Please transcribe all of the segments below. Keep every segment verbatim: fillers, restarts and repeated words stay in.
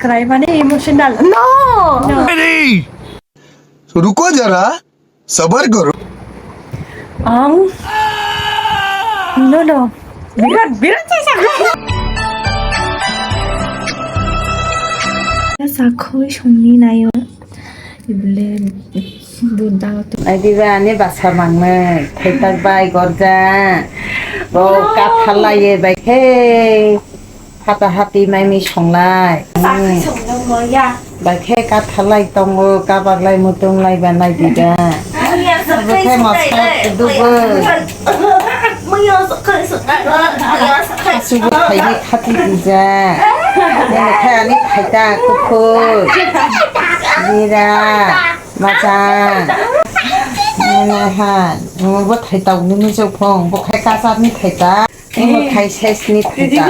Kwrai mane emotional. No! No. Hey! Ruko jara, sabar karo. Ang? No, no. Birat, birat sa sakho. Sakho songni nayo. Ibole buddha to. Ai diba ani basa mangnai. Thaitak bai gorja. Bo kathalai ye bai khe. Hata hati mai mi songlai. Sakhi songno mo ya. Bai khe kathalai tongo, kabaklai mutunglai ba nai diba. Muya sakhi sakhi. Abo khe sakhi masa lai. Dugo. Muya sakhi sakhi. Muya sakhi. Sugo khaini khati dija. Nini khe ani khaita kukhur. Jira. Machang. Nini ha. Bo thaitok nini jok phong. Bo khai kasar ni thaita. Omo khai sesni thaita.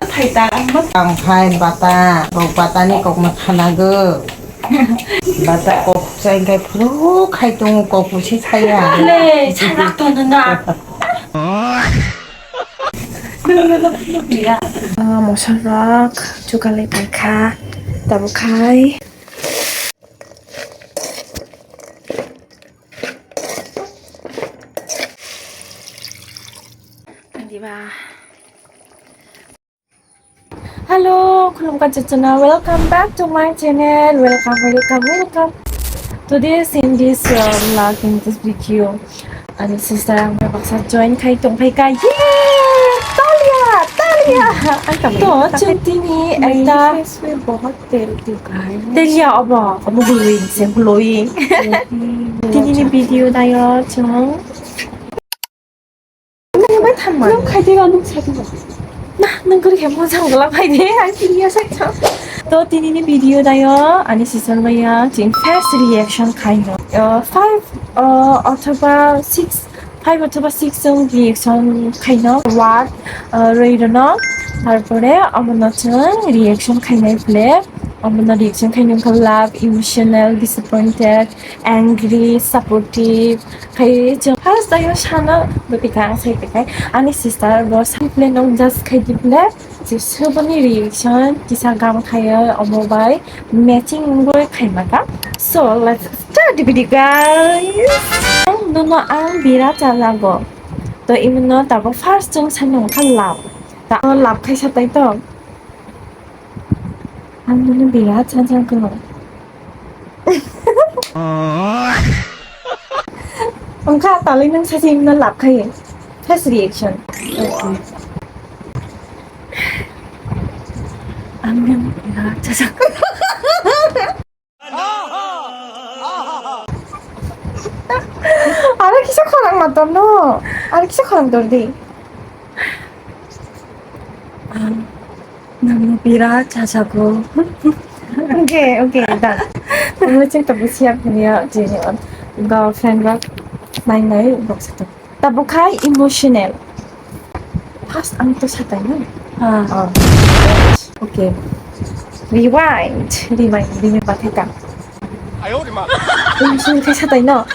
Ang khai bata, bo batani kokno khanago. Bata kok chai khai phuru khai tongo, kok busi chaya. Le, sanak to nana. Ah, mosa rok chukalai paikha, tabuk khai. Diba. Hello, khulumkha chachana. Welcome back to my channel. Welcome, welcome, welcome. Today, in this uh, vlog, in this video, ani sister ang bai baksa join khai tong phai ka. Yay! Talia, talia. To chwng tini ekta. Teliya obo, obo glowing se glowing. Tini ni video dayo chwng. Nang bai thanma. Nang khai de, nang sai de. Na, nang kori khe mojang gala khai de, ang kiriya sai tha. To tini ni video dayo, ani sister maya, chwng first reaction khai no. Uh, five, uh, othoba six, five othoba six chwng reaction khai no. What, uh, roi rano. Tarpore omono chwng reaction khai nai phle. Omono reaction khai no wngkha love, emotional, disappointed, angry, supportive. Khai chwng first dayo sana bwtwi kha ang sai tongkha ani sister bo sai phle nung just khai di phle je soboni reaction kisa gam khayo omo bai matching wngwi khaima kha. So let's start the video guys. Nono ang bira chalago to imono tabuk first chwng sai nung kha love ta love khaisa tai to. Ang nono birat sajakgo. Wngkha talwi nwng sachi himno lab khai. First reaction. Ang nono birat sajakgo. Aro kisa khorang ma torno. Aro kisa khorang tordi. Ang nangno birat chajago. Okay, okay, done. Omo chwng tabuk siya phunio jini girlfriend rok nai nai boksa tabuk khai emotional. First ang to satai no. Ah. Oh. Okay. Rewind, rewind, rewind pathai ka. Emotional khai satai no.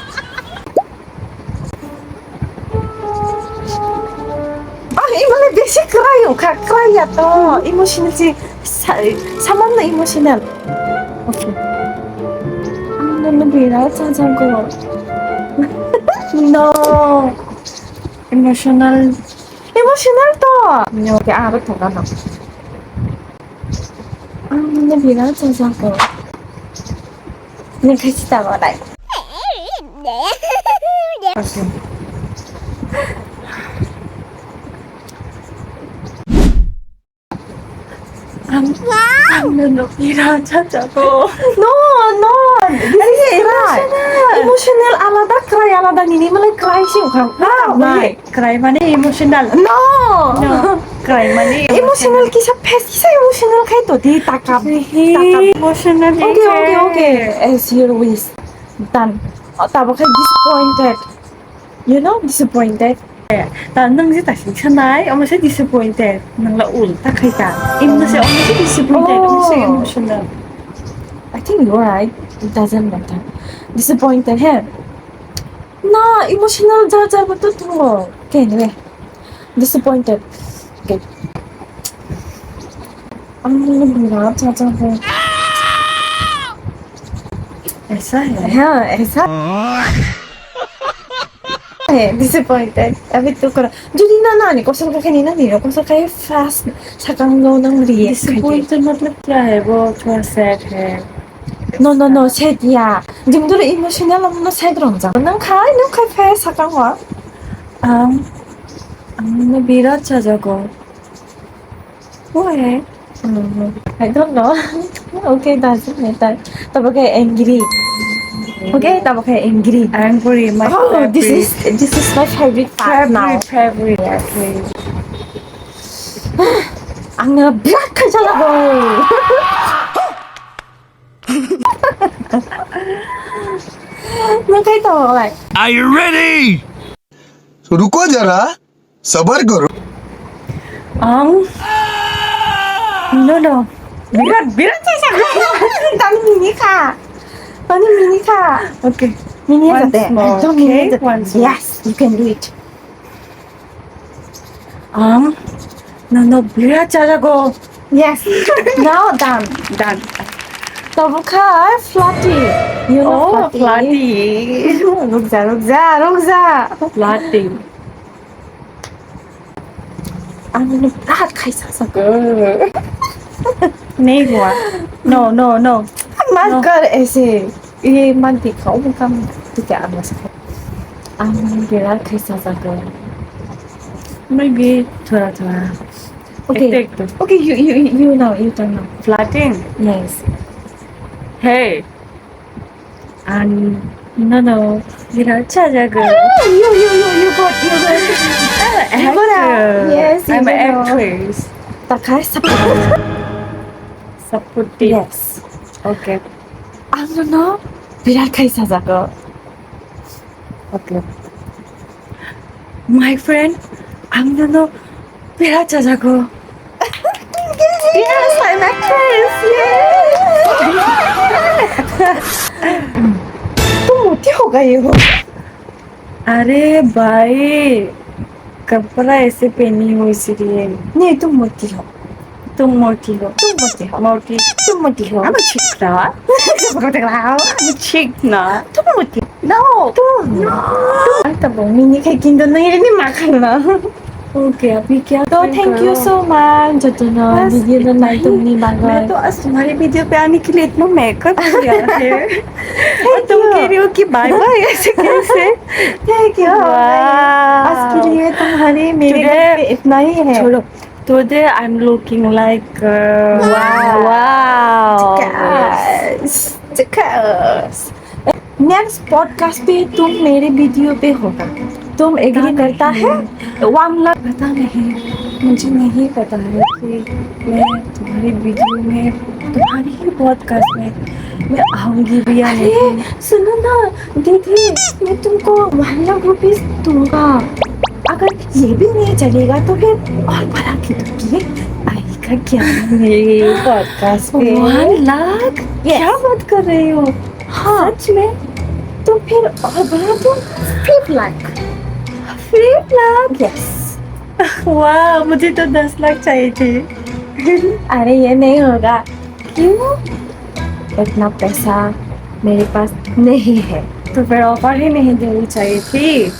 Ah, imale besi cry wngkha, cry ya to. Emotional si sa-, saman no emotional. Okay. Ang no bira chajago. No. Emotional. Emotional to. No, ke aro thoga no. Ang no bira chajago. Nini khai sita bo dai. Ang, ang no bira chajago. No, no. This is cry. Emotional. Emotional alada, cry alada. Nini malai cry si wngkha. No, nai. Cry mane emotional. No. No. Cry mane emotional kisa face kisa emotional khai to di takap. Hihi. Takap. Emotional. Okay, okay, okay. As your wish. Done. Oh, tabuk khai disappointed. You know, disappointed. Ta nwng je tasing sanai, omo se disappointed. Nwng la ulta khai ta. Imno se omo se disappointed, omo se emotional. I think you're right. It doesn't matter. Disappointed, he? Na, emotional jar jar bo to tongo. Khe nwe? Disappointed. Okay. Ang nini bira cha cha bo. ऐसा है। हाँ, ऐसा है। Disappointed. अभी तो करो। Jodi na nani kosol ka khaini nani ro kosol kai first sakang no nang react khai. Disappointed मतलब क्या है? वो थोड़ा sad है। No, no, no, sad ya. Jing dulu emotional am no sad rom jang. Nang khai, nang khai first sakang wa. Ang, ang no birat sajago. Why? Mm, I don't know. Okay, doesn't matter. Tabo khe angry. Okay, tabo khe angry. Angry, my Oh, this favorite. is, this is my favorite part now. Favorite, favorite, favorite. Angna black khaijalago. Nang khai to, like. Are you ready? रुको जरा, सबर करो। Ang. No, no. Birat, birat sajago. Tani mini kha. Tani mini kha. Okay. Mini Once jate. more, Ekdom mini okay? jate. Once more. Yes, you can do it. Ang. No, no, birat sajago. Yes. Now done. Done. Tabo kha flatty. You know Oh, flatty. Flatty. Ruk ja, ruk ja, ruk ja. Flatty. Ang no birat khai sajago. नहीं हुआ। No, no, no। मत No। कर ऐसे। ये मत दिखाओ, वो काम ठीक है, आप बस। Ang no birat khai sajago. Maybe थोड़ा, थोड़ा। Okay। एक, एक, दो। Okay, you, you, you now, you turn now। Flatting? Yes। Hey। Ang no, no, birat sajago. You, you, you, you got, you got. I'm an You got out. actor. Yes, you I'm an got out. actress. Takai support. Supportive. Yes. Okay. Ang no, no, birat khai sajago. Okay. My friend, ang no, no, birat sajago. Yes, I'm actress. Yay! तुम मोटी हो गई हो। अरे भाई, कपड़ा ऐसे पहनी हो इसलिए। नहीं, तुम मोटी हो। तुम मोटी हो। तुम मोटी हो। मोटी। तुम मोटी हो। I'm a chick ना। I'm a chick ना। तुम मोटी। No। तुम। No। Ang tabuk mini khai kinto nang ini makan na। Okay, अभी क्या तो thank you so much, jotono बस video no इतना ही। नाइतोंनि bagwi। मैं तो आज तुम्हारे video पे आने के लिए इतना मेकअप किया है। और तुम कह रही हो कि bye bye, ऐसे कैसे? Thank you। आज के लिए तुम्हारे मेरे घर पे इतना ही है। छोड़ो। Today I'm looking like, uh, wow। Wow। Yes। Next podcast पे तुम मेरे video पे होगा। तुम agree करता है? One lakh। पता नहीं, मुझे नहीं पता है कि मैं तुम्हारी video में, तुम्हारी ही podcast में मैं आऊंगी भी या नहीं। सुनो ना दीदी, मैं तुमको one lakh rupees दूंगा। अगर ये भी नहीं चलेगा तो फिर और बड़ा गिफ्ट भी आएगा क्या मेरे podcast पे? One lakh? Yes। क्या बात कर रही हो? हाँ। सच में? तो फिर और बड़ा तो five lakh। Five lakh? Yes। वाह, मुझे तो दस लाख चाहिए थे। अरे, ये नहीं होगा। क्यों? इतना पैसा मेरे पास नहीं है। तो फिर offer ही नहीं देनी चाहिए थी।